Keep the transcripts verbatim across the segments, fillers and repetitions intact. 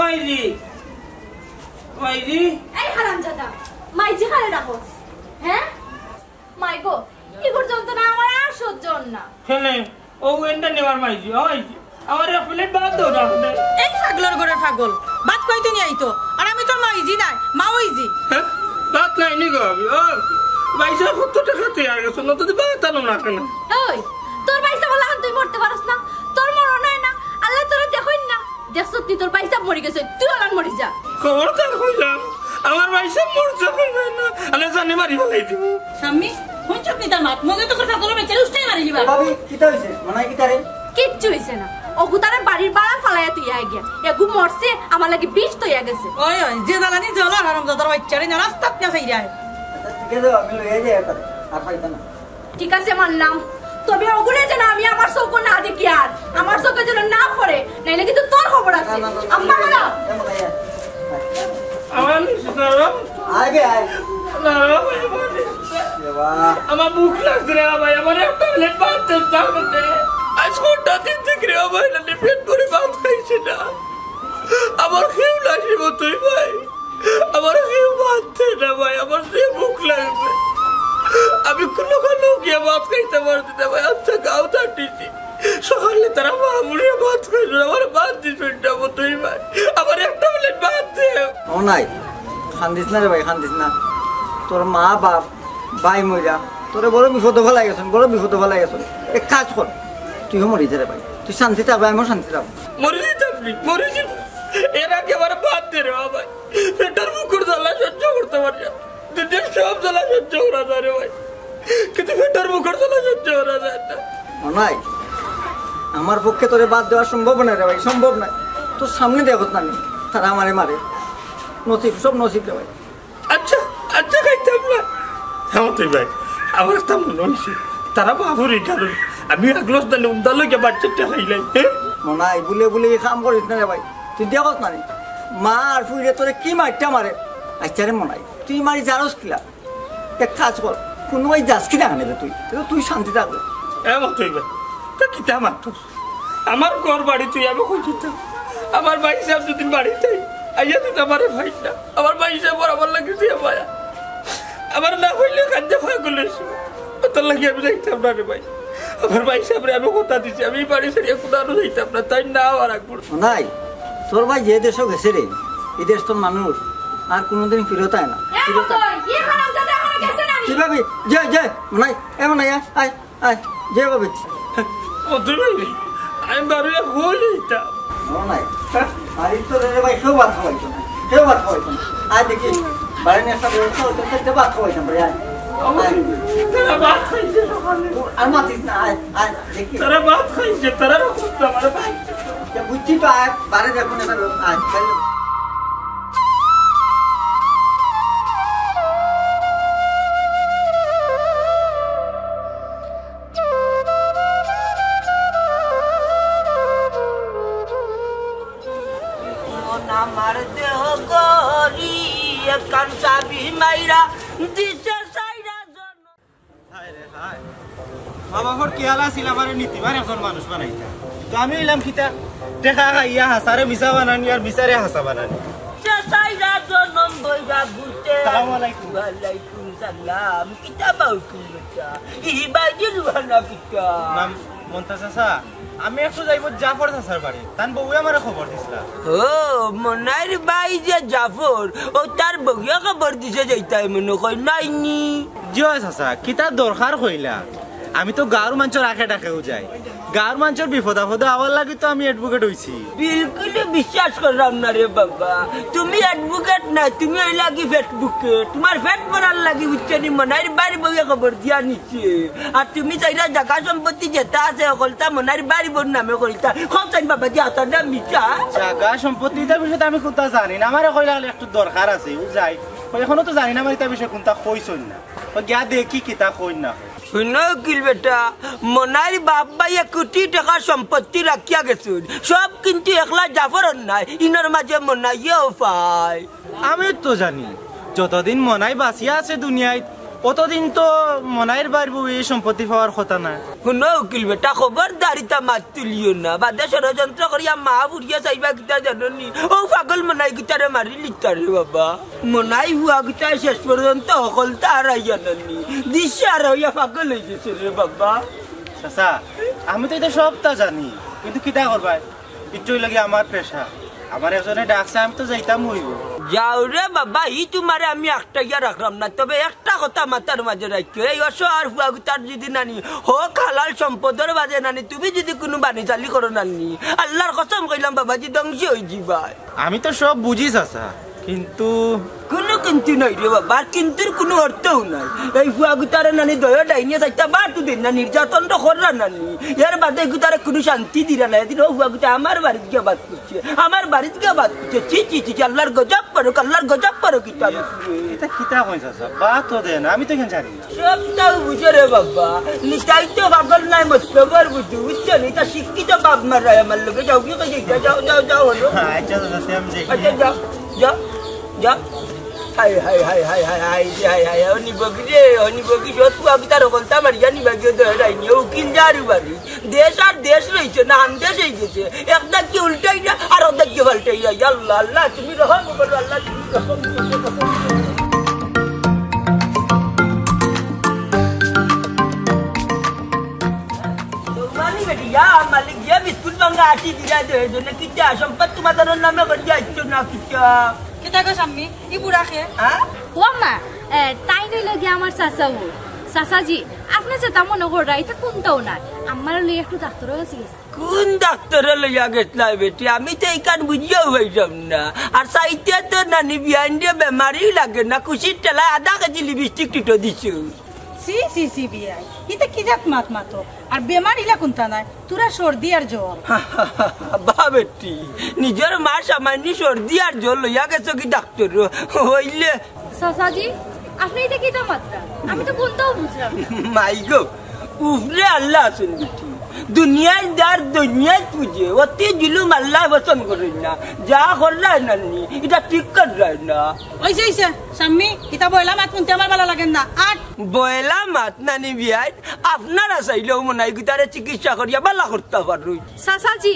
মাইজি, মাইজি। এই হারামজাদা, মাইজি কারে ডাকো? হ্যাঁ? মাই গো, ইগুর যন্ত্রণা আমার আর সহ্য অর না। কেনে? ও এনটা নেওয়ার মাইজি, ও মাইজি। আমার এক প্লেট ভাত দেও না আপনে। এই পাগলর ঘরর পাগল, ভাত কইতে নিয়া আইতো। আর আমি তোর মাইজি নায়, মা অইজি। হ্যাঁ? ভাত নাই নি গো আমি? ও, ভাইসাব কত টেকা দিয়া গেছইন, অত দি ভাত আনো না কেনে? ওই, তোর ভাইসাব অলাখান তুই মরতে পারস না? তোর মরণ অয় না, আল্লায় তোরে দেখইন না। দেখছত নি তোর ভাইসাব মরি গেছে, তুই অলাখান মরি যা। খবরদার কইলাম, আমার ভাইসাব মরছে কইবায় না, আল্লায় জানে মারি ফালাই দিবো। শাম্মী, হুনছত নি তার মাত? মনে তো করে পাগলর বাচ্চারে উষ্টাই মারি দিবা। ভাবি, কিতা অইছে? মনাই কিতা রে? কিচ্ছু অইছে না। অগু তারে বাড়ির বারা ফালাইয়া থইয়া আইগিয়া। এগু মরছে, আমার লাগি বিষ থইয়া গেছে। ওই, ওই, যে জ্বালানি জ্বলা হারামজাদার বাচ্চারে না রাস্তাত না ছাইড়ায়। আচ্ছা, ঠিক আছে, আমি লইয়া যাই তারে। আর পাইতা না। ঠিক আছে, মানলাম। তবে অগুরে যেন আমি আমার চউখো না দেখি আর। আমার চউখে যেন না পড়ে। নাইলে কিন্তু তোর খবর আছে। না, না, না, না। আম্মা, দাঁড়াও। এ, মনাই, আয়। আমার নিচে দাঁড়াও। আয় বে, আয়। দাঁড়াও, ভাই, আমার নিচে। বাবা। আমার ভুক লাগছে রে, ভাই। আমার একটা প্লেট ভাত দে, দাও না রে। আজ কয়টা দিন থাকি রে, ভাই, না, পেট ভরি ভাত খাইছি না। আমার কেউ নাই রে, তুই ভাই। আমার কেউ ভাত দেয় না, ভাই। আমার যে ভুক লাগছে। আমি কুনু কানো গিয়া ভাত খাইতাম পারছি না, ভাই। আচ্ছা, গাউ তাটিছি। সকালে তারা মা মুড়িয়ে ভাত খাইলো, আমার ভাত দিছইন না, তুই ভাই। আমার একটা প্লেট ভাত দে। ও নাই, কান্দিস না রে ভাই, কান্দিস না। তোর মা বাপ, ভাই মইরা, তোরে বড় বিপদো ফালাই গেছইন, বড় বিপদো ফালাই গেছইন। এক কাজ কর, তুইও মরি যা রে ভাই, তুই শান্তি থাকবে, আমিও শান্তি থাকবো। মরি যাইতাম নি, মরি যাইতাম। এর আগে আমার ভাত দে রে ভাই, পেটর ভুকর জ্বালা সহ্য করতে পারি না। দুনিয়ার সব জ্বালা সহ্য করা যায় রে ভাই, কিন্তু পেটর ভুকর জ্বালা সহ্য করা যায় না। ও নাই, আমার পক্ষে তোরে ভাত দেওয়া সম্ভব নায় রে ভাই, সম্ভব নায়। তোর সামনে দেখছ না নি, তারা আমারে মারে। নসিব, সব নসিব রে ভাই। আচ্ছা, আচ্ছা, খাইতাম না। হ্যাঁ, তুই ভাই, আমার একটা মনে অইছে, তারা বাবুর এই কারণে আমি এক গ্লাস দানে উমদা লইয়া বাচ্চাটা খাইলাই, হ্যাঁ? মনাই, বুলে বুলে এই কাম করিস না রে ভাই, তুই দেখছ না নি? মা আর ফুইরে তোরে কি মারটা মারে। আচ্ছা রে মনাই, তুই মারি জানোস কিলা? এক কাজ কর, কুনু ভাই যাস কি দেখা নেবে তুই, তো তুই শান্তি থাকবে। এ মতই ভাই, তা কিতা মারতো? আমার ঘর বাড়ি তুই আমি কই দিতাম। আমার ভাইসাব যদি বাড়িত আইয়া তুই আমারে পাইস না। আমার ভাইসাব আর আমার লাগি যে মায়া। আমার না পাইলে কান্দে পাগল অইছে। অতার লাগি আমি যাইতাম না রে ভাই। আমার ভাইসাবরে আমি কথা দিছি, আমি এই বাড়ি ছাড়িয়া কুনু আনো যাইতাম না। তাই না আমার আকবর। নাই, তোর ভাই যে দেশো গেছে রে, এই দেশ তোর মানুষ আর কোনোদিন ফিরত আয় না। এ ফিরত আয় না। মতই, ই হারামজাদা এখনো গেছে না নি? কিভাবে? যে, যে, নাই, এমন নাই, আয়, আয়। আয়, যে ভাবি। ও তুই ভাই, আমি বারো এক হয়ে যাইতাম। ও নাই। হ্যাঁ? বাড়ির তো রে ভাই, কেউ ভাত খাওয়াইতো না। কেউ ভাত খাওয়াইতো না। আয় দেখি, বাড়ি নিয়ে একটা ব্যবস্থা হইতো, সেটা ভাত খাওয়াইতাম ভাই, আয়। ও আয়। তারা ভাত খাইছে সকালে। আর মাতিস না, আয়, আয়, দেখি। তারা ভাত খাইছে, তারা রকম আমার ভাই। তা বুঝছি তো, আয়, বাড়ি দেখুন এবার, আয়, চল। মন আমার দেহ গরি, একখান চাবি মাইরা দিছে সাইরা জন। হায় রে হায়। মা বাপর খেয়াল আছিল আমারে নীতিবান একজন মানুষ বানাইতা। তো আমি অইলাম কিতা? টেকা খাইয়া হাছারে মিছা বানানি আর মিছারে হাছা বানানি। সে সাইরা জনম বইরা বুঝে। সালামু আলাইকুম। ওয়ালাইকুম সালাম। কিতা বাউকুল বেটা? ই বাইজি রুহানা কিতা? নাম মন্তাজ চাচা, আমি একটু যাইব জাফর চাচার বাড়ি। তান বউয়ে আমারে খবর দিছলা। ও, মনাইর ভাই যে জাফর, ও তার বউয়ে খবর দিছে যাইতায় মনে কয়, নাইনি? জি অয় চাচা, কিতা দরকার কইলা? আমি তো গাঁওর মানষর আখে ডাকেও যাই। গাঁওর মানষর বিপদ আপদো আওয়ার লাগি তো আমি advocate অইছি। বিলকুল বিশ্বাস করলাম না রে বাবা। তুমি advocate নায়, তুমি অইলা কি পেট ভুকে। তুমার পেট ভরার লাগি উচ্চনি মনাইর বাড়ি বউয়ে খবর দিয়া নিছে। আর তুমি চাইরা জাগা সম্পত্তি যেতা আছে, হকলতা মনাইর বাড়ি বউর নামে করিতা। কও চাইন বাবা দিয়া, তার নাম মিছা। জাগা সম্পত্তি ইতার বিষয়ে তো আমি কুন্তা জানি না। আমারে কইলা একটু দরকার আছে, ও যাই। অউ এখনো তো জানি না, আমার ইতার বিষয়ে কুন্তা কইছইন না। অউ গিয়া দেখি কিতা কইন না। হুনো উকিল বেটা, মনাইর বাপ ভাইয়ে কুটি টেকা সম্পত্তি রাখিয়া গেছইন, সব কিন্তু একলা জাফরর নায়, ইনর মাঝে মনাইয়েও পায়। আমি তো জানি, যতদিন মনাই বাঁচিয়া আছে দুনিয়াত, অতদিন তো মনাইর ভাইর বউয়ে সম্পত্তি পাওয়ার কথা নায়। হুনো উকিল বেটা, খবরদার ইতা মাত তুলিও না। বাদে ষড়যন্ত্র করিয়া মা ফুরিয়া চাইবা কিতা জানো নি? অউ পাগল মনাই কিতারে মারিলিতা রে বাবা। মনাই ফুয়া কিতায় শেষ পর্যন্ত হকলতা হারাইয়া নানি। দিশাহারা অইয়া পাগল অইগেছে রে বাবা। চাচা, আমি তো ইতা সবতা জানি, কিন্তু কিতা করবায়? ইটাউ লাগি আমার পেশা। আমারে একজনে ডাকছে, আমি তো যাইতাম অইবো। যাও রে বাবা, ই তুমারে আমি আটকাইয়া রাখরাম না, তবে একটা কথা মাথার মাঝে রাখিও, এই অসহায় ফুয়াগুতার যদি নানি হক হালাল সম্পদর বাদে নানি তুমি যদি কুনু বানিচালি করো নানি, আল্লার কসম কইলাম বাবাজি, ধ্বংস অইযিবায়। আমি তো সব বুঝি চাচা, কিন্তু কুনু কিন্তু নাই রে বাবা, আর কিন্তুর কুনু অর্থউ নাই। এই ফুয়াগুতারে নানি দয়া ডাইনে চাইতা বাটু দেইন না, নির্যাতন তো কররা নানি। এর বাদে এগুতারে কুনু শান্তি দিরা না। এদিন অউ ফুয়াগুতা আমার বাড়িত গিয়া বাত করছে, আমার বাড়িত গিয়া বাত করছে। ছি, ছি, ছি, ছি, আল্লার গজব পড়ুক, আল্লার গজব পড়ুক ইতার উপরে। ইতা কিতা কইন চাচা? বাত তো দেন, আমি তো ইখান জানি না। সবতাউ বুঝো রে বাবা, নিতাই তো পাগল নায় মতলবর বুঝো, বুঝছো নি? ইতা শিক্ষিত বাপ মারায় আমার লগে যাও কি কই যাও, যাও, যাও, যাও, হলো। আচ্ছা চাচা, আমি যাই। আচ্ছা, যাও, যাও, যাও। হায়, হায়, হায়, হায়, হায়, হায়, হায়, হায়, হায়, অনিবগি রে, অনিবগি, সত ফুয়াগুতার হকলতা মারিয়া নিবা গিয়া দয়া ডাইনে, উকিল যার বাড়ি। দেশ আর দেশ রইছে না, আন্দেশ অইগেছে। এক দাগকে উল্টাই না, আর এক দাগকে পাল্টাই না। ইয়া আল্লাহ, আল্লাহ, তুমি রহম করো, আল্লাহ, তুমি রহম করো। দৌড়ানি বেটি, ইয়া মালিক, যে বিস্কুট ভাঙ্গা আটি দিলা দে, এজন্য কিতা সম্পদ তুমার নামে করিয়া আইছো না কিতা? কিতা গো শাম্মী, ই বুড়া কে? হ্যাঁ? ও আম্মা, এ, তাইন অইলা গিয়া আমার চাচা অউ। চাচাজি, আপনে যেতা মনো কররা, ইতা কুন্তাউ নায়। আম্মারে লইয়া একটু ডাক্তরর কাছে গেছি। কুন ডাক্তরে লইয়া গেছলায় বেটি? আমি তো ইখান বুঝিয়াউ পাইরাম না। আর চাইতে তো নানি বিয়াইনরে বেমারি লাগে না, খুশির ঠেলায় আধা কেজি লিপস্টিক টিটো দিছো। ছি, ছি, ছি, বিয়াই, ইতা কি জাত মাত মাতো? আর বেমার ইলা কুন্তা নায়, থুড়া সর্দি আর জ্বর। বা বেটি, নিজর মার সামান্য সর্দি আর জ্বর লইয়া গেছো গি ডাক্তরো? অইলে চাচাজি, আপনে ইতা কিতা মাতরা? আমি তো কুন্তাউ বুঝরাম না। মাই গো, উপরে আল্লা আছইন বেটি। দুনিয়ার যার দুনিয়াত পুজে, অতি জুলুম আল্লায় পছন্দ করইন না। যা কররায় নানি, ইতা ঠিক কররায় না। অইছে, অইছে, শাম্মী, ইতা বয়লা মাত হুনতে আমার ভালা লাগের না। আর বয়লা মাত নানি বিয়াইন, আপনারা চাইলেউ মনাইগুতারে চিকিৎসা করিয়া ভালা করতা পারইন। চাচাজি,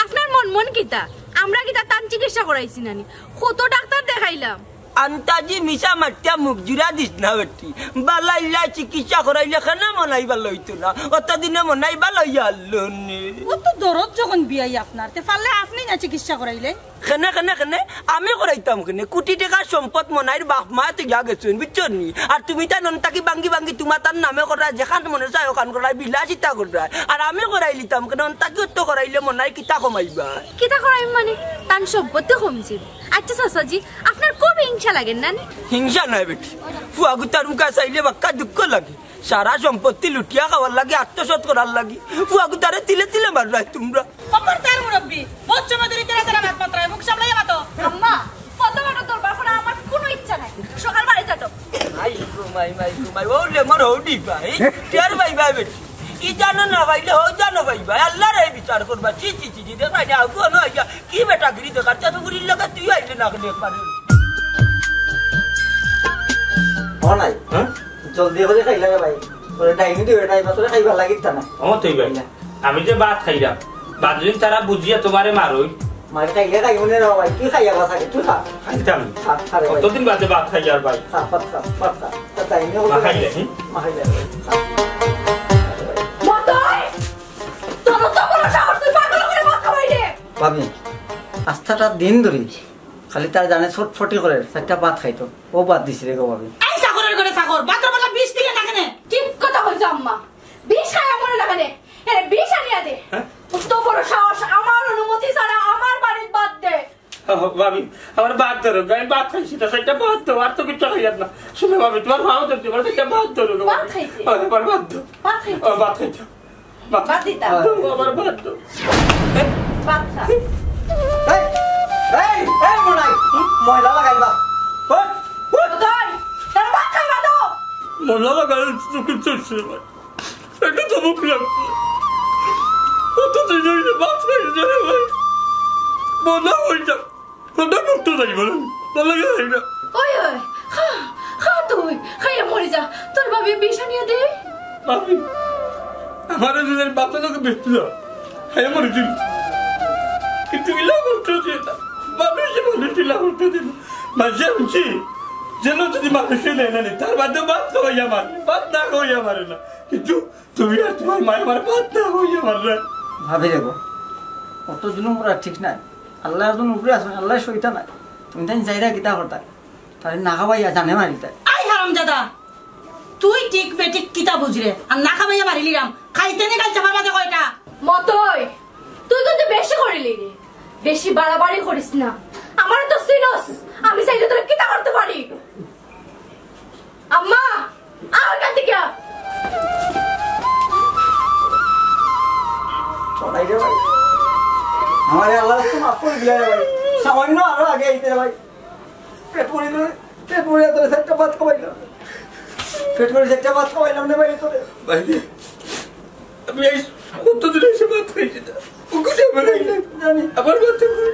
আপনার মন মন কিতা? আমরা কিতা তান চিকিৎসা করাইছি নানি? কত ডাক্তার দেখাইলাম। আন্তাজি মিছা মাতিয়া মুখ জুড়া দিস না বেটি। ভালা ইলা চিকিৎসা করাইলে কেনে মনাই ভালা অইতো না? অতদিনে মনাই ভালা অইয়া হারলো নে। অত দরদ যখন বিয়াই আপনার, তে পারলে আপনে না চিকিৎসা করাইলে। কেনে, কেনে, কেনে? আমি করাইতাম কেনে? কুটি টেকার সম্পদ মনাইর বাপ মায় থইয়া গেছইন, বুঝছো নি? আর তুমি তান অন্তাকি ভাঙ্গি ভাঙ্গি তুমার তান নামে কররায়, যেখান মনে চায় অখান কররায়, বিলাসিতা কররায়। আর আমি করাইলিতাম কেনে? অন্তাকি অত করাইলে মনাই কিতা কমাইবা? কিতা কমাইবা মানে? তান সম্পদ তো কমছে। আচ্ছা চাচাজি, আপনার খুব হিংসা লাগের না নি? হিংসা নায় বেটি, ফুয়াগুতার মুখা চাইলে বাক্কা দুঃখ লাগে। সারা সম্পত্তি লুটিয়া খাওয়ার লাগি, আত্মসাৎ করার লাগি, ফুয়াগুতারে তিলে তিলে মাররায় তুমরা। খবরদার মুরব্বি, বহুত সময় ধরি তেরা তেরা মাত মাতরায়, মুখ সামলাইয়া মাতো। আম্মা, কত বড় দরবার করা আমার কুনু ইচ্ছা নাই। সকাল বাড়ি যাটো। মাই গো, মাই, মাই গো, মাই, ও লে মোর হৌডি ভাই, টের ভাই ভাই বেটি। ই জানো না ভাইলে, হৌ জানো ভাই ভাই, আল্লারে বিচার করবা, ছি, ছি, ছি, ছি, দেখ ভাই, আগুয়ানো আইয়া, কি বেটাগিরি দেখার, চাচু বুড়ির লগে তুই আইলে না কেনে একবার? ও নাই, হ্যাঁ? জলদি করি খাইলা রে ভাই। ওরে ডাইনি দিও, এটাই মাত্র খাইবার লাগি তা না। ও তুই ভাই, আমি যে ভাত খাইরাম, বাদুড়িন তারা বুঝিয়া তুমারে মারইন। মার খাইলে খাইমু নে রে ভাই, তুই খাইয়া বাস আগে, তুই খা। খাইতাম। খা, খা রে ভাই। কতদিন বাদে ভাত খাইয়ার ভাই। খা, ভাত খা, ভাত খা। তা ডাইনি মা খাইলে, হুম? মা খাইলে রে ভাই। খা। মতই! তোর তো বড় সাহস, তুই পাগল করে ভাত খাওয়াইলে। ভাবি, আস্তাটা দিন ধরি খালি তার জানে ছটফটি করে, চাইরটা ভাত খাইতো। ও বাদ দিছি রে গো ভাবি। এই চাকরের ঘরে চাকর, ভাতর বেলা বিষ দিলে না কেনে? ঠিক কথা কইছো আম্মা। বিষ খায় মরে না কেনে? এরে বিষ আনিয়া দে। হ্যাঁ? অত বড় সাহস, আমার অনুমতি ছাড়া আমার বাড়িত ভাত দে। ও, ভাবি, আমার ভাত ধরো, আমি ভাত খাইছি না, চাইরটা ভাত দাও, আর তো কিচ্ছু খাইয়ার না। শুনো ভাবি, তুমার ভাও ধরছি, আমার চাইরটা ভাত ধরো গো ভাত ভাবি। খাইতে? ও, আমার ভাত দাও। ভাত খাইতে? ও, ভাত খাইতে। ভাত। ভাত দিতা? ও, আমার ভাত দাও। ভাত খা। এই, এই, এই, মনাই, ময়লা লাগাইবা। ওঠ, ওঠ। তোর, তোর ভাত খাইবা তো? ময়লা লাগাই চোখে চলছে ভাই। এটা তো মুখ লাগছে। কত দিন হইছে ভাত খাইছে রে ভাই। ময়লা হইছে। কোনটা মুক্ত যাইব না? ভালো লাগে না। ওই, ওই, খা, খা, তুই খাইয়া মরি যা, তোর ভাবি বিষ আনিয়া দে। ভাবি, আমারে যদি বাচ্চা লোকে বেচতে দাও, খাইয়া মরি যাই। কিন্তু ইলা কষ্ট দিয়ে না, মানুষে মানুষ ইলা কষ্ট দিল। মাঝে আনছি, যেন যদি মানুষে নেয় না নি, তার বাদে ভাত খাওয়াইয়া মারে, ভাত না খাওয়াইয়া মারে না। কিন্তু তুমি আর তোমার মায়ে আমার ভাত না খাওয়াইয়া মাররা। ভাবি দেখো, অত জুলুম করা ঠিক নায়। আল্লাহ একজন উপরে আছেন, আল্লাহ সইতা নাই। তুমি তাই যাইরা কিতা করতা? তারে না খাওয়াইয়া জানে মারিতা। আই হারামজাদা, তুই ঠিক বেঠিক কিতা বুঝরে? আর না খাবাইয়া মারিলিরাম, খাইতে নি গাল চাপা বাদে কয়টা? মতই, তুই কিন্তু বেশি করিলি রে, বেশি বাড়াবাড়ি করিস না। আমার তো চিনস, আমি চাইলে তোরে কিতা করতে পারি। আম্মা, আমার কাছে গিয়া। ভাই রে ভাই, আমারে আল্লাহ রাস্তা মাফ করে দিলে রে ভাই। সামান্য আরো আগে আইতে রে ভাই। পেট ভরি ধরে, পেট ভরি ধরে চারটা ভাত খাওয়াইলাম। পেট ভরি চারটা ভাত খাওয়াইলাম রে ভাই তোরে। ভাই রে, আমি এই কতদিন এসে ভাত খাইছি না। ওকে যে আমার এই জানি। আমার ভাত খাই।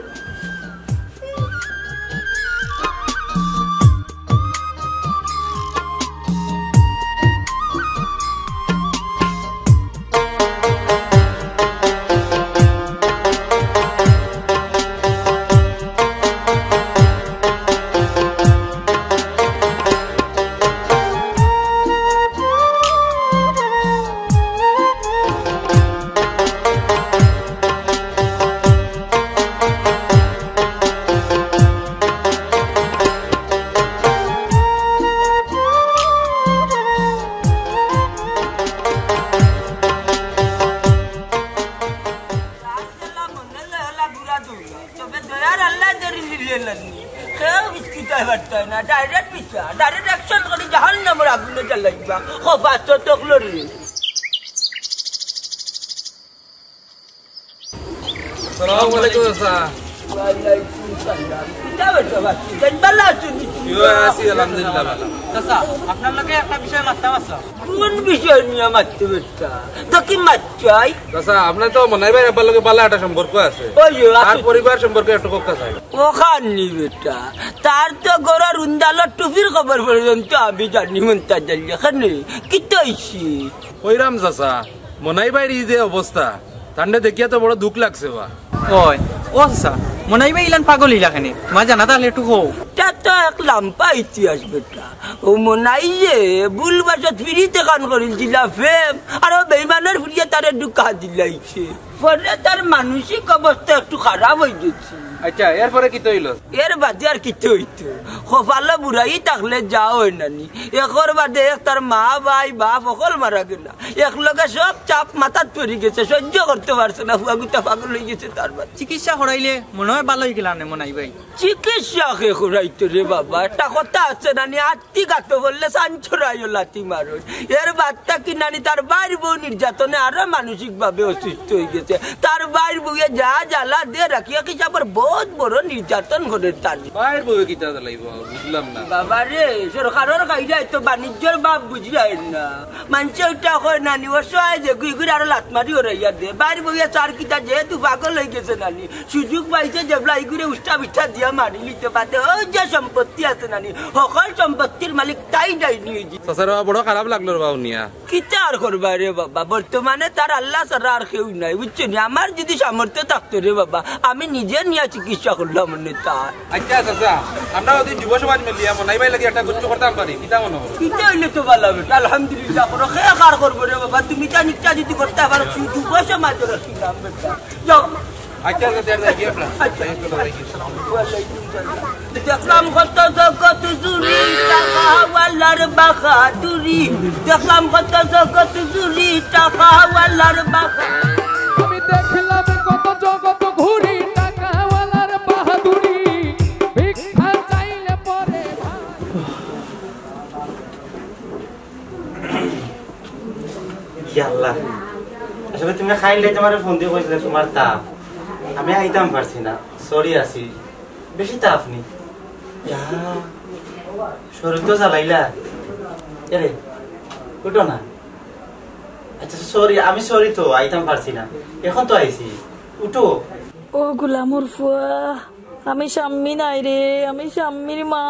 তবে দয়ার আল্লাহ দেরি মিলিয়ে লাগনি। কেউ বিস্কিট হয় পারত না, ডাইরেক্ট বিচার, ডাইরেক্ট অ্যাকশন করে জাহান্নামের আগুনে জ্বালাইবা। খোফা তো তকলরি। আসসালামু আলাইকুম, চাচা। ওয়ালাইকুম সালাম। কিতা বেটা বাচ্চা, জান ভালা আছো নি তুমি? জি, আছি, আলহামদুলিল্লাহ, ভালা। চাচা, আপনার লগে একটা বিষয় মাততাম আছে। কোন বিষয় নিয়া মাততে বেটা? তো কি মাততে চাই? চাচা, আপনার তো মনাই ভাইর আব্বার লগে ভালা একটা সম্পর্ক আছে। ওই, ওই, তার আছে। পরিবার সম্পর্কে একটু কথা চাই। ওখান নি বেটা, তার তো গরুর উন্দালর টুপির খবর পর্যন্ত আমি জানি। মন্তা জানি এখানে কিতা অইছে? কইরাম চাচা, মনাই ভাইর ই যে অবস্থা, তান্ডে দেখিয়া তো বড় দুঃখ লাগছে বা। ওই, ও চাচা, মনাই ভাই ইলান পাগল ইলা কেনে? তোমার জানা তাহলে একটু কও। তা তো এক লাম্বা ইতিহাস বেটা। ও মনাইয়ে ভুল বাসত ফিরিতে কান করিলছিলা প্রেম, আর ও বেইমানর ফুরিয়ে তারে ঢুকা দিলাইছে। পরে তার মানসিক অবস্থা একটু খারাপ অই গেছে। আচ্ছা, এরপরে কিতা অইলো? এর বাদে আর কিতা অইতো? কপালো বুড়াই থাকলে যা অয় নানি। একর বাদে এক তার মা, ভাই, বাপ অকল মারা গেলা। এক লগে সব চাপ মাথাত পড়ি গেছে, সহ্য করতে পারছে না, ফুয়াগুতা পাগল অই গেছে তার বাদে। চিকিৎসা করাইলে মনে অয় ভালা অই গেলা নে মনাই ভাই। চিকিৎসা কে করাইতো রে বাবা? একটা কথা আছে নানি, আত্তি গাতো বললে সাঞ্চরাইও লাথি মারো। এর বাদ থাকি নানি তার বাইর বউ নির্যাতনে আরো মানসিক ভাবে অসুস্থ অই গেছে। তার বাইর বউয়ে যা জ্বালা দে রাখিয়া কি আবার বহুত বড় নির্যাতন করে তার। বাইর বউয়ে কিতা জ্বালাইবো? বুঝলাম না। বাবা রে, সরকারর কাইরা তো বাণিজ্যর বাপ বুঝলাই না। মানষে ওটা কয় নানি, অসহায় যে গুই গুই আরো লাত মারি ওরাইয়া দে। বাইর বউয়ে চার কিতা যেহেতু পাগল অই গেছে নানি, সুযোগ পাইছে যেবলা ইগুরে উষ্টা বিষ্টা দিয়া মারি নিতে পারে। ওই যে সম্পত্তি আছে নানি, হকল সম্পত্তির মালিক তাই ডাইনি অই যে। চাচার বাবা বড় খারাপ লাগলো রে বাবা হুনিয়া। কিতা আর করবা রে বাবা, বর্তমানে তার আল্লাহ ছাড়া আর কেউ নাই, বুঝছো নি? আমার যদি সামর্থ্য থাকতো রে বাবা, আমি নিজে নিয়া চিকিৎসা করলাম নে তার। আচ্ছা চাচা, আমরা ওদিন যুব সমাজ মিলিয়া মনাই ভাই লাগি একটা গুচ্ছ করতাম পারি, কিতা মনে করো? কিতা অইলে তো ভালা বেটা, আলহামদুলিল্লাহ করো, কে কার করবো রে বাবা, তুমি তা নিকটা যদি করতে পারো, তুমি যুব সমাজর আছি নাম বেটা। যাও। আচ্ছা, আচ্ছা, যাই, যাই, গিয়ে আপনার। আচ্ছা। ওয়ালাইকুম সালাম। দেখলাম কত জগৎ জুড়ি টাকাওয়ালার বাহাদুরি, দেখলাম কত জগৎ জুড়ি টাকাওয়ালার বাহাদুরি। আমি দেখলাম কত জগৎ ঘুরি টাকাওয়ালার বাহাদুরি, ভিক্ষা চাইলে পরে ভাই। ইয়া আল্লাহ, আসলে তুমি খাইল রাইতে আমারে ফোন দিয়া কইছিলে তোমার তাপ, আমি আইতাম পারছি না, সরি আছি, বেশি তাপ নি। ইয়া, শরীর তো জ্বালাইলা। এরে, উঠো না। আচ্ছা সরি, আমি সরি তো, আইতাম পারছি না, এখন তো আইছি, উঠো। ও গোলামর ফুয়া, আমি শাম্মী নায় রে, আমি শাম্মীর মা।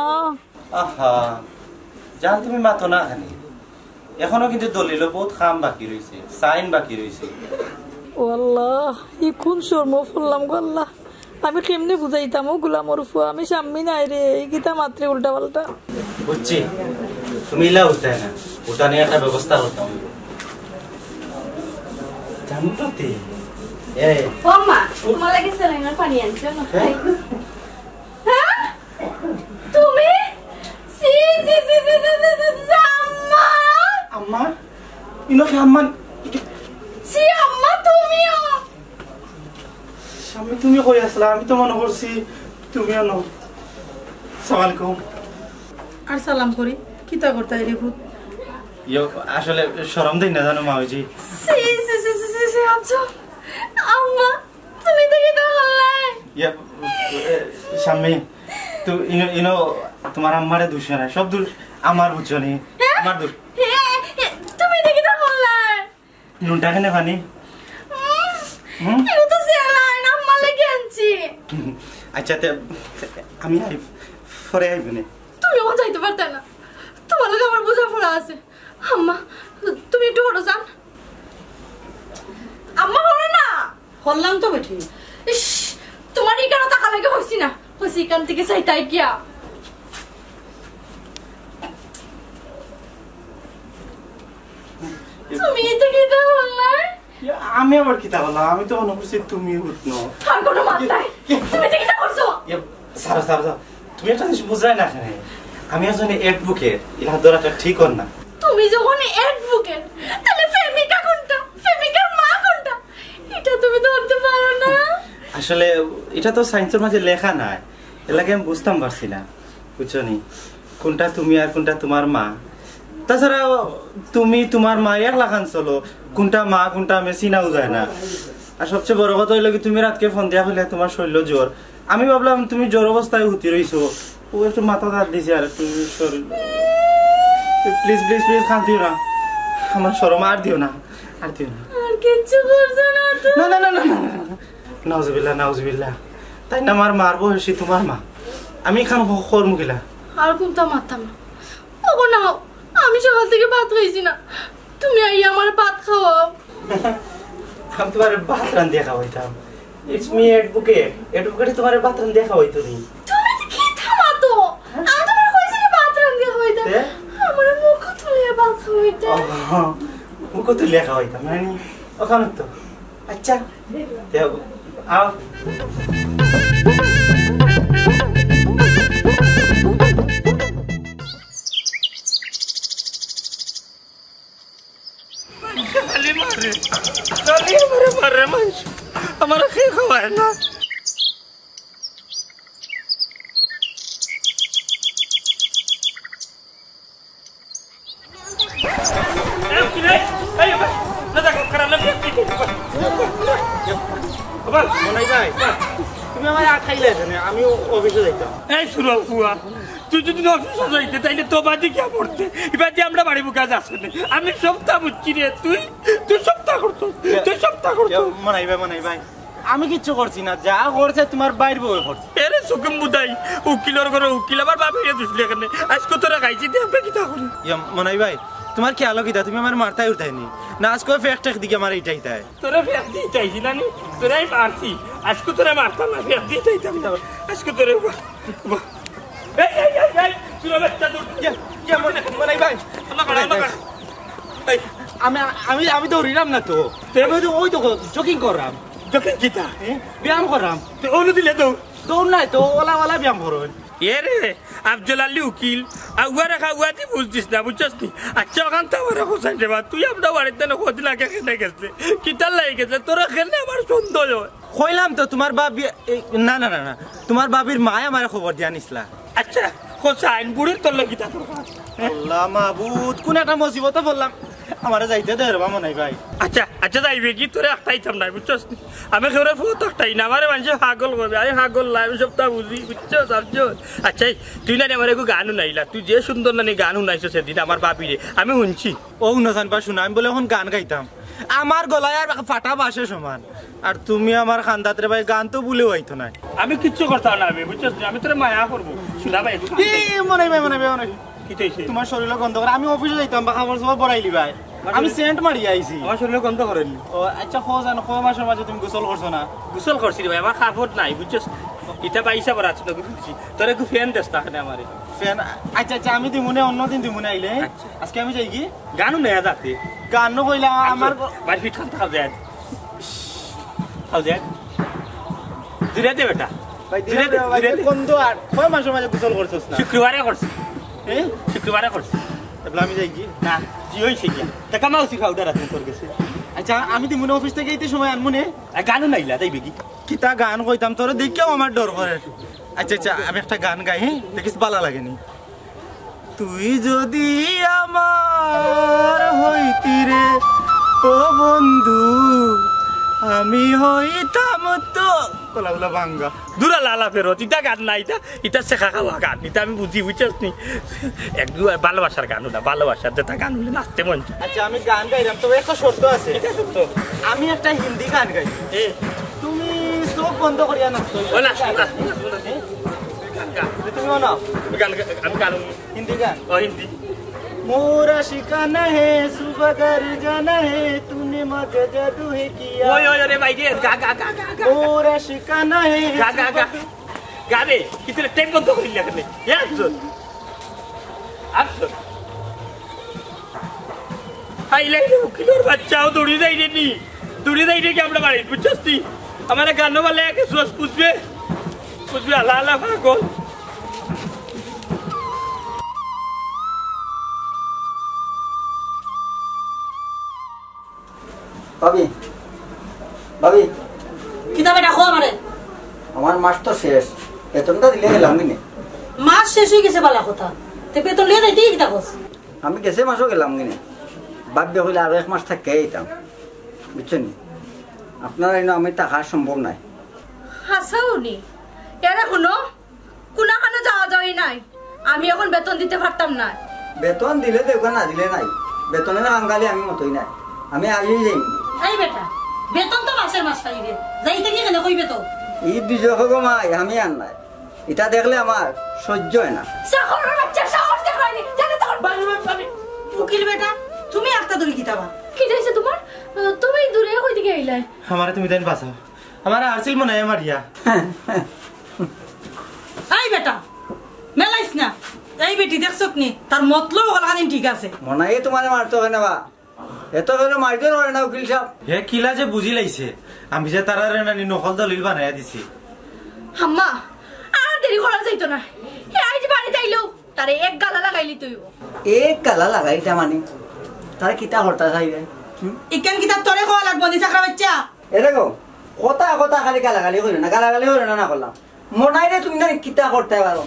আহা, জান, তুমি মাতো না কেনে? এখনো কিন্তু দলিলো বউত কাম বাকি রইছে, সাইন বাকি রইছে। ও আল্লাহ, ই কুন শরমো পড়লাম গো আল্লাহ। আমি কেমনে বুঝাইতাম, ও গুলামর ফুয়া, আমি শাম্মী নায় রে, ই কিতা মাতরে উল্টা পাল্টা। বুঝছি, তুমি ইলা উঠতায় না, উঠানি একটা ব্যবস্থা করতাম। জানো তো তে, এ, ও মা, তোমার লাগি স্যালাইনর পানি আনছো না? হ্যাঁ? হ্যাঁ? তুমি? ছি, ছি, ছি, আম্মা! আম্মা? ইনো কে আম্মা? ছি, আম্মা, তুমিও? শাম্মী, তুমি কই আছলা? আমি তো মনো করছি তুমিও নও। সালাম আলাইকুম। আর সালাম করি, কিতা করতায় রে পুত? ইয়ো, আসলে শরম দেই না জানো মা, ওই যে। ছি, ছি, ছি, আচ্ছা। আম্মা, তুমি তো কিতা করলায়? ইয়া, এ, শাম্মী, তো ইনো, ইনো তোমার আম্মারে দোষ নাই, সব দোষ আমার, বুঝছো নি? হ্যাঁ? আমার দোষ। হ্যাঁ, হ্যাঁ, তুমি তো কিতা করলায়? নুনটা কেনে পানি? উম, হুম? এটা তো স্যালাইন, আম্মার লাগি আনছি। আচ্ছা, তে আমি আই, পরে আইব নে। তুমি অখন যাইতে পারতায় না, তোমার লগে আমার বোঝাপড়া আছে। আম্মা, তুমি একটু হটো যান। আম্মা, হটো না। হটলাম তো বেটি। ইস, তোমার ইখানো থাকা লাগি কইছি না, কইছি ইখান থাকি যাইতায় গিয়া। তুমি ইতা কিতা করলায়? ইয়া, আমি আবার কিতা করলাম? আমি তো মনো করছি তুমি হুতনো। আর কোনো মাত নাই। তুমি ইতা কিতা করছো? ইয়া, ছাড়ো, ছাড়ো, ছাড়ো। তুমি একটা জিনিস বুঝরায় না কেনে? আমি একজন অ্যাডভোকেট, ইলা ধরাটা ঠিক অর না। তুমি যখন অ্যাডভোকেট, তাইলে প্রেমিকা কোনটা? প্রেমিকার মা কোনটা? ইটা তুমি ধরতে পারো না? আসলে ইটা তো সাইন্সর মাঝে লেখা নাই, এর লাগি আমি বুঝতাম পারছি না, বুঝছো নি? কোনটা তুমি আর কোনটা তোমার মা। তাছাড়া তুমি তোমার মা এক লাখান চলো, কোনটা মা কোনটা আমি চিনাও যায় না। আর সবচেয়ে বড় কথা অইলো কি, তুমি রাতকে ফোন দিয়া কইলে তোমার শরীরও জ্বর, আমি ভাবলাম তুমি জ্বর অবস্থায় হুতি রইছো, ও একটু মাথাত আত দিছে আর একটু শরীর। প্লিজ, প্লিজ, প্লিজ, কান্দিও না, আমার শরম আর দিও না, আর দিও না। আর কিচ্ছু করছো না তো? না, না, না, না, না, না। নাউজুবিল্লাহ, নাউজুবিল্লাহ। তাইন আমার মার বয়সী তোমার মা, আমি ইখান হ-, করমু কিলা? আর কুনতা মাততাম না। ওগো নাও, আমি সকাল থাকি ভাত খাইছি না, তুমি আইয়া আমারে ভাত খাওয়াও। আমি তোমারে ভাত রান্দিয়া খাওয়াইতাম। It's me, advocate. অ্যাডভোকেটে তোমারে ভাত রান্দিয়া খাওয়াইতো নি। তুমি তো কিতা মাতো? আমি তোমারে কইছি না ভাত রান্দিয়া খাওয়াইতাম। তে? আমারে মুখো তুলিয়া ভাত খাওয়াইতাম। ও, মুখো তুলিয়া খাওয়াইতাম, মানে, ওখানে তো। আচ্ছা, তে আও। খালি মারে, খালি আমারে মারে মানুষ, আমারে কে খাওয়ায় না। এই, কি রে? এই, না, দেখো, খারাপ লাগছে, কি করবো? বাবা, মনাই ভাই, তুমি আমারে আটকাইলে কেনে? আমি অফিসো যাইতাম। এই সুরা ফুয়া, তুই যদি অফিসো যাইতে, তাইলে তো বাদে গিয়া পড়তে। ইবাদি আমরা বাড়ি বুকা যাস না। আমি সবতা বুঝছি রে, তুই, তুই সবতা করতো, তুই সবতা করতো। মনাই ভাই, মনাই ভাই, আমি কিচ্ছু করছি না, যা করছে তোমার ভাইর বউ করছে। এরে সুকুম বুদাই, উকিলর ঘরো উকিল, আমার বাপে দুষলে কেনে? আজকে তোরা খাইছি দে, আমরা কিতা করি? ইয়া, মনাই ভাই, তোমার খেয়ালও কিতা? তুমি আমারে মারতায় উঠতায় নি? না, আজকে ফেক টেক দিকে আমার ইটাইতায়। তোরে ফেক দিতাইছি না নি? তোরে আমি মারছি। আজকে তোরে মারতাম না, ফেক দিতাইতাম না। আজকে তোরে, বাহ, বাহ। এই, এই, এই, এই, তোরা বাচ্চা দূর। ইয়া, ইয়া, মনাই, মনাই ভাই। আল্লাহ করে, আল্লাহ করে। এই, আমি, আমি, আমি দৌড়িলাম না তো। তে? আমি তো ওই তো jogging করলাম। Jogging কিতা? এ? ব্যায়াম করলাম। তো অনু দিলে দৌড়। দৌড় নাই তো, ওলা ওলা ব্যায়াম করো। এ রে, আফজল আলী উকিল, আগুয়া রেখা উয়াতি বুঝ দিস না, বুঝছস নি? আচ্ছা, ওখান তো আমার হোসেন রে বা, তুই আমরা বাড়িতে না কদিন আগে কেনে গেছে? কিতার লাগি গেছে? তোরা কেনে আমার সন্দেহ হয়? কইলাম তো, তোমার বাবি, এই, না, না, না, না, তোমার বাবির মায়ে আমারে খবর দিয়া নিছলা। আচ্ছা, হোসেন, বুড়ির তোর লাগি তা দরকার। আল্লাহ মাবুদ, কোন একটা মুসিবতে পড়লাম। আমারে যাইতে দে রে বা মনাই ভাই। আচ্ছা, আচ্ছা, যাইবে কি? তোরে আটকাইতাম নাই, বুঝছস নি? আমি কেউরে ফোন আটকাই না, আমারে মানুষে পাগল কইবে, আমি পাগল না, আমি সবটা বুঝি, বুঝছস, বুঝছস? আচ্ছা, এই, তুই না রে আমার একটু গান হুনাইলা, তুই যে সুন্দর নানি গান হুনাইছস সেদিন আমার বাবিরে, আমি হুনছি। ও হুনো সান বা শুনো, আমি বলে এখন গান গাইতাম, আমার গলায় আর ফাটা বাঁশে সমান, আর তুমি আমার খান্দাত রে ভাই, গান তো ভুলেও আইতো না। আমি কিচ্ছু করতাম না, আমি, বুঝছস নি? আমি তোরে মায়া করবো, শুনা ভাই, একটু গান এ, গাই। এ, মনাই ভাই, মনাই ভাই, মনাই ভাই। কিতা অইছে? তুমার শরীরও গন্ধ করে। আমি অফিসে যাইতাম বা কাপড় চোপড় বড়াইলি ভাই। আমি সেন্ট মারিয়া আইছি। আমার শরীরও গন্ধ করেনি। ও আচ্ছা, কও জানো, কয় মাসর মাঝে তুমি গোসল করছো না? গোসল করছি রে ভাই, আমার কাপড় নাই, বুঝছস? ইটা বাইশা পড়া আছে, তোরে একটু ফ্যান দেস না কেনে আমারে। ফ্যান? আচ্ছা আচ্ছা, আমি দিমুনে, অন্যদিন দিমুনে আইলে। আচ্ছা। আজকে আমি যাইগি। গানও নেয়া যাতে। গানও কইলা আমার। ভাই ফিট খান থাকা যায়। খাও দেখ। দূরে দে বেটা। ভাই, দূরে দে, দূরে দে। কোন তো আর কয় মাসর মাঝে গোসল করছস না? শুক্রবারে করছি। হ্যাঁ? শুক্রবারে করছি। তাহলে আমি যাইগি? না, জি অইছে গিয়া। তা কামাউছি পাউডার আছে তোর গেছে। আচ্ছা, আমি দিমুনে অফিস থাকি আইতে সময় আনমুনে। আর গানও নাইলা, তাই বেগি। কিতা গান কইতাম তোরে দেখিয়াও আমার ডর করে। আচ্ছা আচ্ছা, আমি একটা গান গাই, হ্যাঁ? দেখিস, বালা লাগেনি। তুই যদি আমার হইতি রে, ও বন্ধু, আমি হইতাম তো। কলাগুলা ভাঙ্গা। দূরা লালা ফেরত, ইটা গান না, ইটা, ইটা শেখা খাওয়া গান, ইটা আমি বুঝি, বুঝছস নি? একটু ভালোবাসার গান ওটা, ভালোবাসার যেটা গান হইলে নাচতে মন চায়। আচ্ছা, আমি গান গাইলাম, তবে একটা শর্ত আছে। এটা শর্ত। আমি একটা হিন্দি গান গাই। এ। তুমি চোখ বন্ধ করিয়া নাচো। ও না, না, না, না, না। গান গা। তুমি বানাও। আমি গান গা-, আমি গান। হিন্দি গান? ও, হিন্দি। मोर आशिकाना है, सुबह घर जाना है, तूने मजा जादू है किया। ওই, ওই, ওরে ভাই রে, গা, গা, গা, গা, গা। मोर आशिकाना है, গা, গা, গা। सुबह গাবে, কিন্তু টেপ বন্ধ করিল না কেনে? এ, আফসোস। আফসোস। হাই লাই রে, উকিলর বাচ্চাও দৌড়ি যাই রে নি। দৌড়ি যাই রে কি আমরা বাড়ি, বুঝছস তুই? আমার গানও ভালো লাগে, সোস বুঝবে। বুঝবে, আল্লাহ, আল্লাহ, পাগল। ভাবি, ভাবি। কিতা বেটা, কও আমারে। আমার মাস তো শেষ, বেতনটা দিলে গেলাম কিনে। মাস শেষ অই গেছে, বালা কথা। তে বেতন লইয়া যাইতে কিতা কস? আমি গেছে মাসও গেলাম কিনে। ভাবি কইলে আরো এক মাস থাকিয়া আইতাম, বুঝছো নি? আপনারা এনে আমি থাকা সম্ভব নায়। হাছাউ নি? এরে হুনো, কুনাখানো যাওয়া যাওয়ি নাই। আমি অখন বেতন দিতে পারতাম না। বেতন দিলে দেউক্কা, না দিলে নাই। বেতনর কাঙালি আমি মতই নায়। আমি আইয়াউ যাইমু। এই বেটা, বেতন তো মাসর মাস পাইবে। যাইতে কি কেনে কইবে তো? ই বিজয় হগো মাই, আমি আর নায়। ইতা দেখলে আমার সইজ্য অয় না। চাকরর বাচ্চা সাহস দেখায়নি। জানে তো। বাড়ি, বাড়ি, বাড়ি। উকিল বেটা, তুমি আস্তা দূরে কিতা বা? কিতা অইছে তুমার? তুমি দূরে কই থাকি আইলায়? আমারে তুমি তাইন বাঁচাও। আমারে আরছিল মনে অয় মারিয়া। এই বেটা, মেলাইস না। এই বেটি দেখছত নি? তার মতলব অকলখানি ঠিক আছে। মনাইয়ে তুমারে মারতো কেনে বা? এত কেনে মারধর করে না উকিল সাব? হে কিলা যে বুঝিলাইছে, আমি যে তারারে নানি নকল দলিল বানাইয়া দিছি। আম্মা, আর দেরি করা যাইতো না। হে আইজ বাড়িত আইলেউ তারে এক গালা লাগাইলিতে অইবো। এক গালা লাগাইতা মানে? তারে কিতা করতা চাইরে? হুম? ইখান কিতা তোরে কওয়া লাগবো নি, চাকরা বাচ্চা? এ দেখো, কথা কথা খালি গালাগালি করিও না, গালাগালি করিও না, না করলাম। মনাইরে তুমি না কিতা করতায় পারো,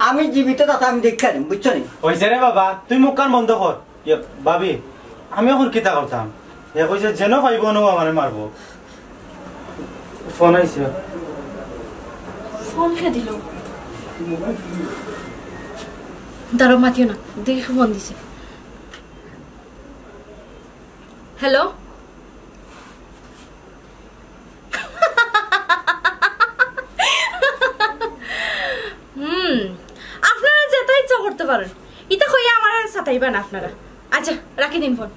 আমি জীবিত থাকতে আমি দেখিয়া দিমু, বুঝছো নি? অইছে রে বাবা, তুই মুখখান বন্ধ কর। ইয়ে, ভাবি, আমি অখন কিতা করতাম? হে কইছে, যেন পাইবো, অনো আমারে মারবো। ফোন আইছে। ফোন কে দিল? দাঁড়াও, মাতিও না, দেখি ফোন দিছে। হ্যালো? হুম, আপনারা যেতা ইচ্ছা করতা পারইন। ইতা কইয়া আমারে সাতাইবা না আপনারা। আচ্ছা, রাখি দিন ফোন।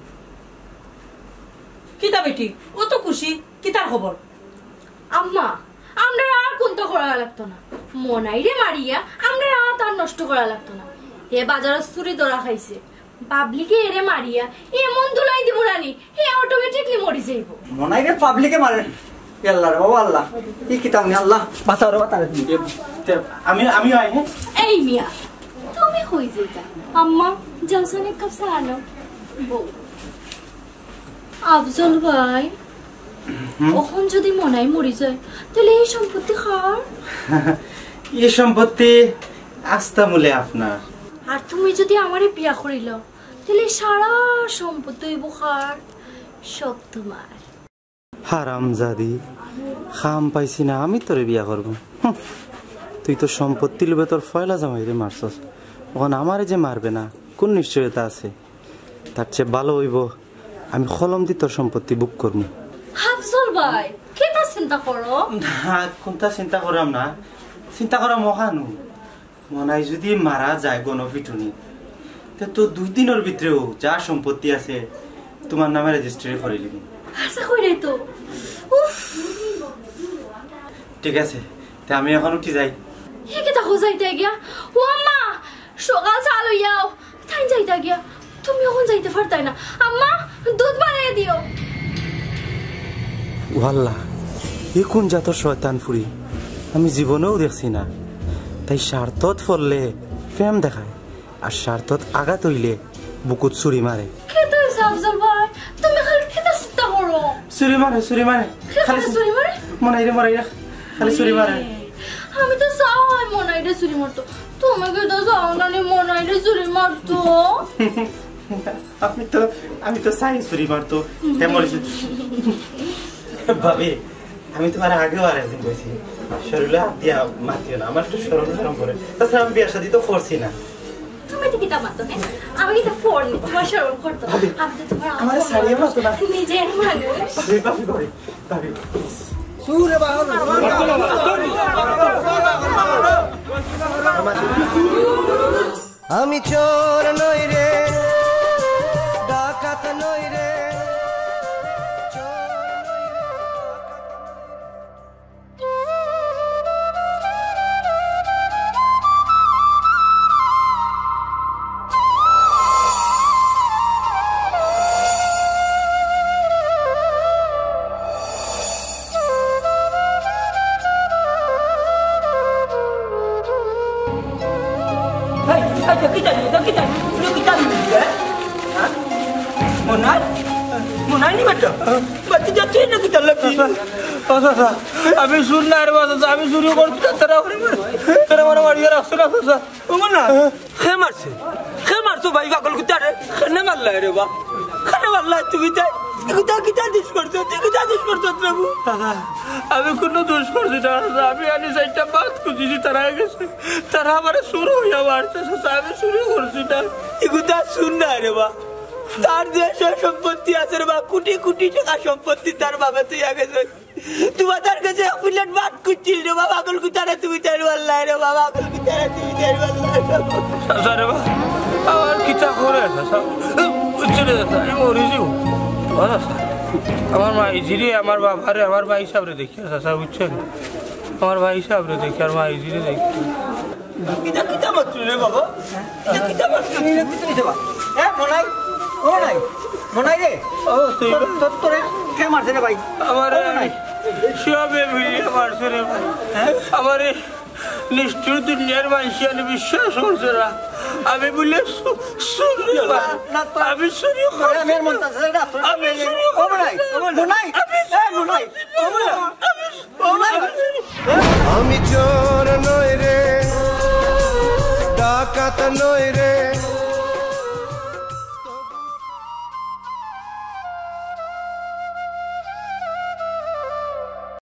কিতা বেটি, অত খুশি, কিতার খবর? আম্মা, আমরার আর কুন্তা করা লাগতো না। মনাইরে মারিয়া আমরার আত আর নষ্ট করা লাগতো না। হে বাজারো চুরি ধরা খাইছে। পাবলিকে এরে মারিয়া এমন ধুলাই দিবো নানি, হে অটোমেটিকলি মরি যাইবো। মনাইরে পাবলিকে মারে? এ আল্লাহ রে বাবা, আল্লাহ। ই কিতা নি আল্লাহ? বাঁচাও রে বাবা, তারে তুমি। এ, তে, আমি, আমি আই, হ্যাঁ? এই মিয়া, তুমি কই যাইতা? আম্মা, যাও সান এক কাপ চা আনো। বউ। আফজল ভাই, হুম? অখন যদি মনাই মরি যায়, তাইলে ই সম্পত্তি কার? ই সম্পত্তি আস্তা মূলে আপনার। আর তুমি যদি আমারে বিয়া করিলাও, তাইলে সারা সম্পত্তি অইবো কার? সব তুমার। হারামজাদি, কাম পাইছি না, আমি তোরে বিয়া করমু। হুঁ, তুই তো সম্পত্তির লোভে তোর পয়লা জামাইরে মারছস, অখন আমারে যে মারবে না, কুন নিশ্চয়তা আছে? তার চেয়ে ভালো অইবো আমি কলম দি তোর সম্পত্তি ভোগ করমু। আফজল ভাই, কিতা চিন্তা করো? না, কুন্তা চিন্তা কররাম না, চিন্তা কররাম অখানউ। মনাই যদি মারা যায় গণপিটুনি, তো দুই দিনর ভিতরেউ যা সম্পত্তি আছে তুমার নামে রেজিস্ট্রি করিলিমু। আশা করি তো। উফ। ঠিক আছে, তে আমি অখন উঠি যাই। হে কিতা কও যাইতায় গিয়া? ও আম্মা, সকাল চা লইয়া আও। তাইন যাইতা গিয়া, তুমি অখন যাইতা পারতায় না। আম্মা, দুধ বানাইয়া দিও। ওয়াল্লা, ই কুন জাতর শয়তান ফুড়ি? আমি জীবনেউ দেখছি না। তাই স্বার্থত পড়লে প্রেম দেখায়, আর স্বার্থত আঘাত অইলে বুকুত ছুরি মারে। কিতা অইছে আফজল ভাই? তুমি খালি কিতা চিন্তা করো? ছুরি মারে, ছুরি মারে। কে খালি খালি ছুরি মারে? মনাইরে, মনাইরে। খালি ছুরি মারে। এই, আমি তো চাই মনাইরে ছুরি মারতো। তুমি কিতা চাও না নি মনাইরে ছুরি মারতো? আমি তো, আমি তো চাই ছুরি মারতো। হে মরিছে। ভাবি, আমি তুমারে আগেও আরেকদিন কইছি, শরীরে হাত দিয়া মাতিও না, আমার একটু শরম শরম করে। তাছাড়া আমি বিয়া শাদি তো করছি না। তুমি তো কিতা মাতো, হ্যাঁ? আমি কিতা ফোন, তুমার শরম করতো। ভাবি, আমি তো তুমার আমারে ছাড়িয়ে মাতো না। নিজের মানুষ। ভাবি, ভাবি, ভাবি, ভাবি। সুরে বাহন। আমি চোর নই রে, ডাকাত নই রে, চোর নই রে, ডাকাত নই রে। এই, এই, তো কিতা নি, তো কিতা নি, তো কিতা নি, হ্যাঁ? হ্যাঁ? মনাই? মনাই নি বেটা? বাতি যাচ্ছে না কিতা লাগি? ও চাচা, আমি চুর না রে বা চাচা, আমি চুরি করছি না, তারা আমারে মার-, তারা আমারে মারিয়া রাখছে না চাচা। ও মনাই, কে মারছে? কে মারছো ভাই পাগল কুত্তারে? কেনে মারলায় রে বা? কেনে মারলায় তুমি তাই? তুই কিতা, কিতা দুষ করছো? তুই কিতা দুষ করছো রে বা? দাদা, আমি কুনু দুষ করছি না, দাদা। আমি আনি চাইরটা ভাত খুজিছি, তারা গেছে। তারা আমারে চুর কইয়া মারছে, চাচা, আমি চুরি করছি না। ইগুতা চুর না রে বা। তার যে সয় সম্পত্তি আছে রে বা, কুটি কুটি টেকা সম্পত্তি তার বাপে থইয়া গেছে। তুমার গেছে এক প্লেট ভাত খুজছিল রে বা, পাগল কুত্তারে তুমি তাইর পারলায় রে বা, পাগল কুত্তারে তুমি তাইর পারলায় রে বা। চাচা রে বা, আমার কিতা করে চাচা? বুঝছো রে চাচা, আমি মরি যাইমু। ও চাচা, আমার মাইজিরে, আমার বাবারে, আমার ভাইসাবরে দেখিয়ার চাচা, বুঝছো নি? আমার ভাইসাবরে দেখিয়ার, মাইজিরে দেখিয়ার। কিতা, কিতা মাতলি রে বাবা? কিতা, কিতা মাতলি? কিতা অইছে বা? এ, মনাই? ও মনাই? মনাই রে? ও, তুই তোর, তোর, তোরে কে মারছে রে ভাই? আমারে ও মনাই। সবে মিলিয়া মারছে রে ভাই। আমারে নিষ্ঠুর দুনিয়ার মানষে আনি বিশ্বাস করছে না। আমি বুলে চু-, চুরি না, না, তোর আমি চুরি করছি না। আমি আর মন চাচ্ছে না, তোর আমি চুরি ও মনাই, করছি না। ও মনাই। আমি এ, মনাই। ও মনাই। আমি, আমি, ও মনাই। আমি চোর নই রে, ডাকাত নই রে,